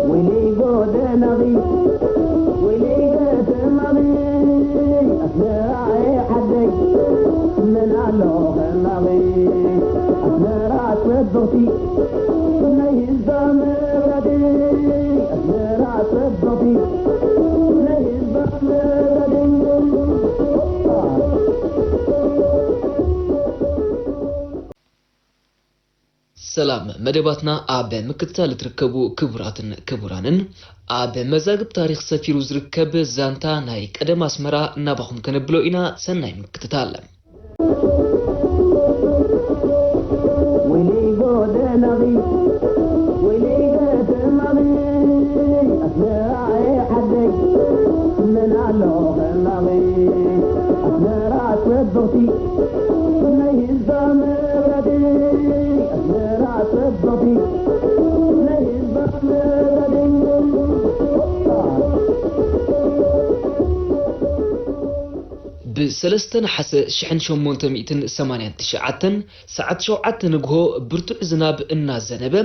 ወይለይ ጎደናኺ፣ ወይለይ ከተማኺ፣ ኣስመራየ ዓደይ፣ መን ኣሎ ከማኺ? ኣስመራ ጽብቕቲ፣ ናይ ህዝባ መብራህቲ፣ ኣስመራ ጽብቕቲ፣ ናይ ህዝባ መብራህቲ። ሰላም፣ መደባትና ኣብ ምክትታል እትርከቡ ክቡራትን ክቡራንን፣ ኣብ መዛግብ ታሪኽ ሰፊሩ ዝርከብ ዛንታ ናይ ቀደም ኣስመራ ናባኹም ከነብሎ ኢና። ሰናይ ምክትታል። ወይለይ ጎደናኺ፣ ወይለይ ከተማኺ፣ ኣስመራየ ዓደይ፣ መን ኣሎ ከማኺ? ኣስመራ ጽብቕቲ፣ ናይ ህዝባ መብራህቲ፣ ኣስመራ ጽብቕቲ፣ ናይ ህዝባ መብራህቲ። ብ ሰለስተ ነሓሰ ሽሕን ሸሞንተ ሚእትን ሰማንያን ትሽዓተን ሰዓት ሸውዓተ ንግሆ ብርቱዕ ዝናብ እናዘነበ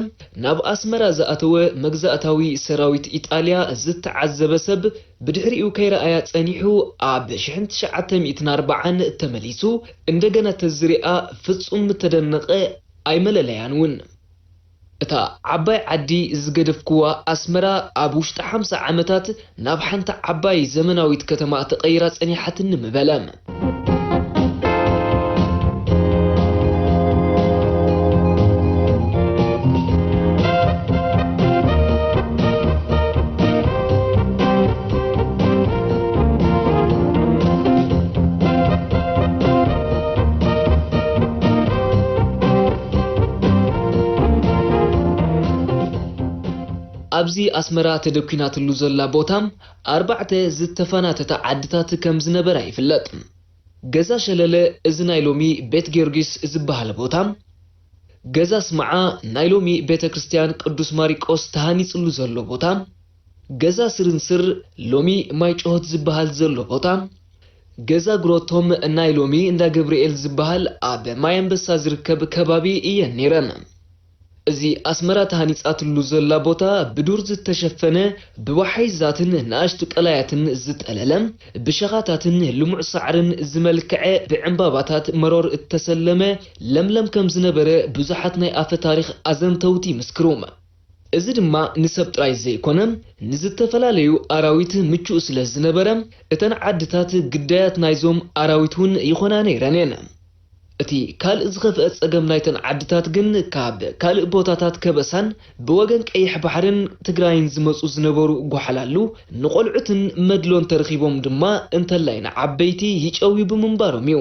ናብ ኣስመራ ዝኣተወ መግዛእታዊ ሰራዊት ኢጣልያ ዝተዓዘበ ሰብ ብድሕሪኡ ከይረኣያ ጸኒሑ ኣብ ሽሕን ትሽዓተ ሚእትን ኣርባዓን ተመሊሱ እንደገና ተዝሪኣ ፍጹም ምተደነቐ ኣይመለለያን እውን። እታ ዓባይ ዓዲ ዝገደፍክዋ ኣስመራ ኣብ ውሽጢ ሓምሳ ዓመታት ናብ ሓንቲ ዓባይ ዘመናዊት ከተማ ተቐይራ ጸኒሓትኒ ምበለ። ኣብዚ ኣስመራ ተደኲናትሉ ዘላ ቦታ ኣርባዕተ ዝተፈናተተ ዓድታት ከም ዝነበራ ይፍለጥ። ገዛ ሸለለ፣ እዚ ናይ ሎሚ ቤት ጊዮርጊስ ዝበሃል ቦታ፣ ገዛ ስምዓ፣ ናይ ሎሚ ቤተ ክርስቲያን ቅዱስ ማሪቆስ ተሃኒጽሉ ዘሎ ቦታ፣ ገዛ ስርንስር፣ ሎሚ ማይ ጮሆት ዝበሃል ዘሎ ቦታ፣ ገዛ ግሮቶም፣ ናይ ሎሚ እንዳ ገብርኤል ዝበሃል ኣብ ማይ ኣንበሳ ዝርከብ ከባቢ እየን ነይረን። እዚ ኣስመራ ተሃኒጻትሉ ዘላ ቦታ ብዱር ዝተሸፈነ፣ ብወሓይዛትን ንኣሽቱ ቀላያትን ዝጠለለ፣ ብሸኻታትን ልሙዕ ሳዕርን ዝመልክዐ፣ ብዕምባባታት መሮር እተሰለመ ለምለም ከም ዝነበረ ብዙሓት ናይ ኣፈ ታሪኽ ኣዘንተውቲ ይምስክሩ። እዚ ድማ ንሰብ ጥራይ ዘይኮነ፣ ንዝተፈላለዩ ኣራዊት ምቹእ ስለ ዝነበረ፣ እተን ዓድታት ግዳያት ናይዞም ኣራዊት እውን ይኾና ነይረን እየን። እቲ ካልእ ዝኸፍአ ጸገም ናይተን ዓድታት ግን፣ ካብ ካልእ ቦታታት ከበሳን ብወገን ቀይሕ ባሕርን ትግራይን ዝመጹ ዝነበሩ ጓሓላሉ ንቖልዑትን መድሎን ተረኺቦም ድማ እንተላይ ንዓበይቲ ይጨውዩ ብምንባሮም እዩ።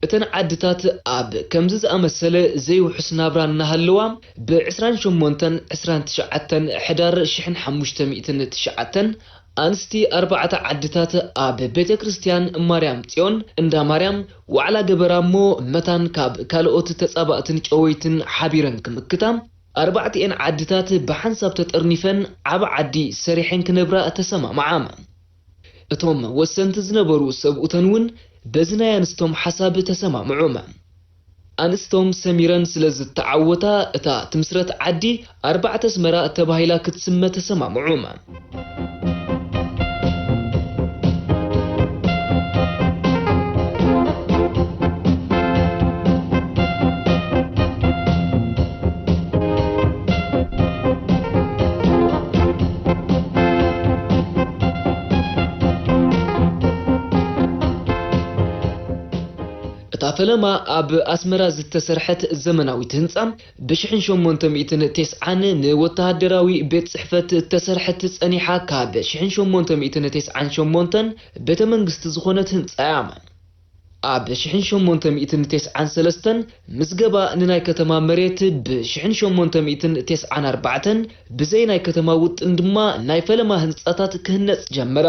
እተን ዓድታት ኣብ ከምዚ ዝኣመሰለ ዘይውሑስ ናብራ እናሃለዋ፣ ብ ዕስራን ሸሞንተን ዕስራን ትሽዓተን ሕዳር ሽሕን ሓሙሽተ ሚእትን ትሽዓተን ኣንስቲ ኣርባዕተ ዓድታት ኣብ ቤተ ክርስቲያን ማርያም ጽዮን እንዳ ማርያም ዋዕላ ገበራ እሞ፣ መታን ካብ ካልኦት ተጻባእትን ጨወይትን ሓቢረን ክምክታ፣ ኣርባዕቲኤን ዓድታት ብሓንሳብ ተጠርኒፈን ዓቢ ዓዲ ሰሪሐን ክነብራ ተሰማምዓ። እቶም ወሰንቲ ዝነበሩ ሰብኡተን እውን በዚ ናይ ኣንስቶም ሓሳብ ተሰማምዑ። ኣንስቶም ሰሚረን ስለ ዝተዓወታ፣ እታ ትምስረት ዓዲ ኣርባዕተ ኣስመራ ተባሂላ ክትስመ ተሰማምዑ። እታ ፈለማ ኣብ ኣስመራ ዝተሰርሐት ዘመናዊት ህንጻ፣ ብሽሕን ሸሞንተ ሚእትን ተስዓን ንወተሃደራዊ ቤት ጽሕፈት እተሰርሐት ጸኒሓ፣ ካብ ሽሕን ሸሞንተ ሚእትን ተስዓን ሸሞንተን ቤተ መንግስቲ ዝኾነት ህንጻ እያ። ኣብ ሽሕን ሸሞንተ ሚእትን ተስዓን ሰለስተን ምዝገባ ንናይ ከተማ መሬት፣ ብሽሕን ሸሞንተ ሚእትን ተስዓን ኣርባዕተን ብዘይ ናይ ከተማ ውጥን ድማ ናይ ፈለማ ህንጻታት ክህነጽ ጀመረ።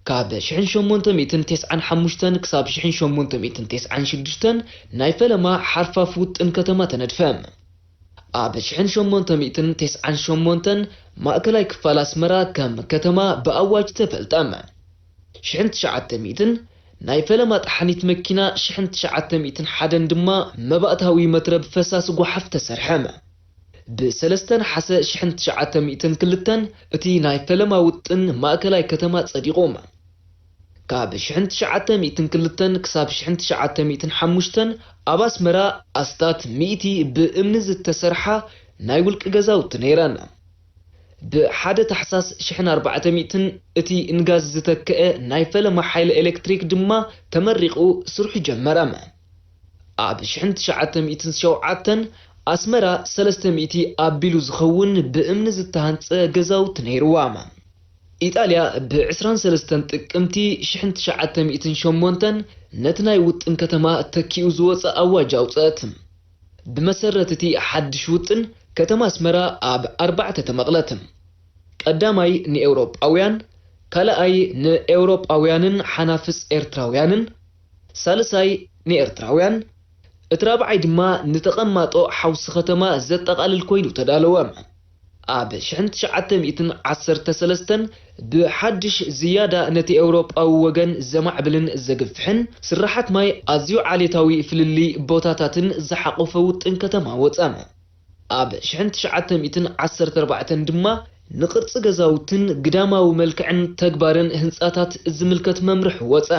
ካብ ሽሕን ሸሞንተ ሚእትን ተስዓን ሓሙሽተን ክሳብ ሽሕን ሸሞንተ ሚእትን ተስዓን ሽዱሽተን ናይ ፈለማ ሓርፋፍ ውጥን ከተማ ተነድፈ። ኣብ ሽሕን ሸሞንተ ሚእትን ተስዓን ሸሞንተን ማእከላይ ክፋል ኣስመራ ከም ከተማ ብኣዋጅ ተፈልጠ። ሽሕን ትሽዓተ ሚእትን ናይ ፈለማ ጠሓኒት መኪና ሽሕን ትሽዓተ ሚእትን ሓደን ድማ መባእታዊ መትረብ ፈሳሲ ጓሓፍ ተሰርሐ። ብሰለስተ ነሓሰ ሽሕን ትሽዓተ ሚእትን ክልተን እቲ ናይ ፈለማ ውጥን ማእከላይ ከተማ ጸዲቑ። ካብ ሽሕን ትሽዓተ ሚእትን ክልተን ክሳብ ሽሕን ትሽዓተ ሚእትን ሓሙሽተን ኣብ ኣስመራ ኣስታት ሚእቲ ብእምኒ ዝተሰርሓ ናይ ውልቂ ገዛውቲ ነይረን። ብሓደ ታሕሳስ ሽሕን ኣርባዕተ ሚእትን እቲ ንጋዝ ዝተክአ ናይ ፈለማ ሓይሊ ኤሌክትሪክ ድማ ተመሪቑ ስርሑ ጀመረ። ኣብ ሽሕን ትሽዓተ ሚእትን ሸውዓተን ኣስመራ ሰለስተ ሚእቲ ኣቢሉ ዝኸውን ብእምኒ ዝተሃንጸ ገዛውቲ ነይርዋ። ኢጣልያ ብዕስራን ሰለስተን ጥቅምቲ ሽሕን ትሽዓተ ሚእትን ሸሞንተን ነቲ ናይ ውጥን ከተማ ተኪኡ ዝወጸ ኣዋጅ ኣውጸአት። ብመሰረት እቲ ሓድሽ ውጥን፣ ከተማ ኣስመራ ኣብ ኣርባዕተ ተመቕለት። ቀዳማይ ንኤውሮጳውያን፣ ካልኣይ ንኤውሮጳውያንን ሓናፍጽ ኤርትራውያንን፣ ሳልሳይ ንኤርትራውያን፣ እቲ ራብዓይ ድማ ንተቐማጦ ሓውሲ ከተማ ዘጠቓልል ኮይኑ ተዳለወ። ኣብ ሽሕን ትሽዓተ ሚእትን ዓሰርተ ሰለስተን ብሓድሽ ዝያዳ ነቲ ኤውሮጳዊ ወገን ዘማዕብልን ዘግፍሕን ስርሓት ማይ ኣዝዩ ዓሌታዊ ፍልልይ ቦታታትን ዝሓቖፈ ውጥን ከተማ ወጸ። ኣብ ሽሕን ትሽዓተ ሚእትን ዓሰርተ ኣርባዕተን ድማ ንቕርጺ ገዛውትን ግዳማዊ መልክዕን ተግባርን ህንጻታት ዝምልከት መምርሒ ወጸ።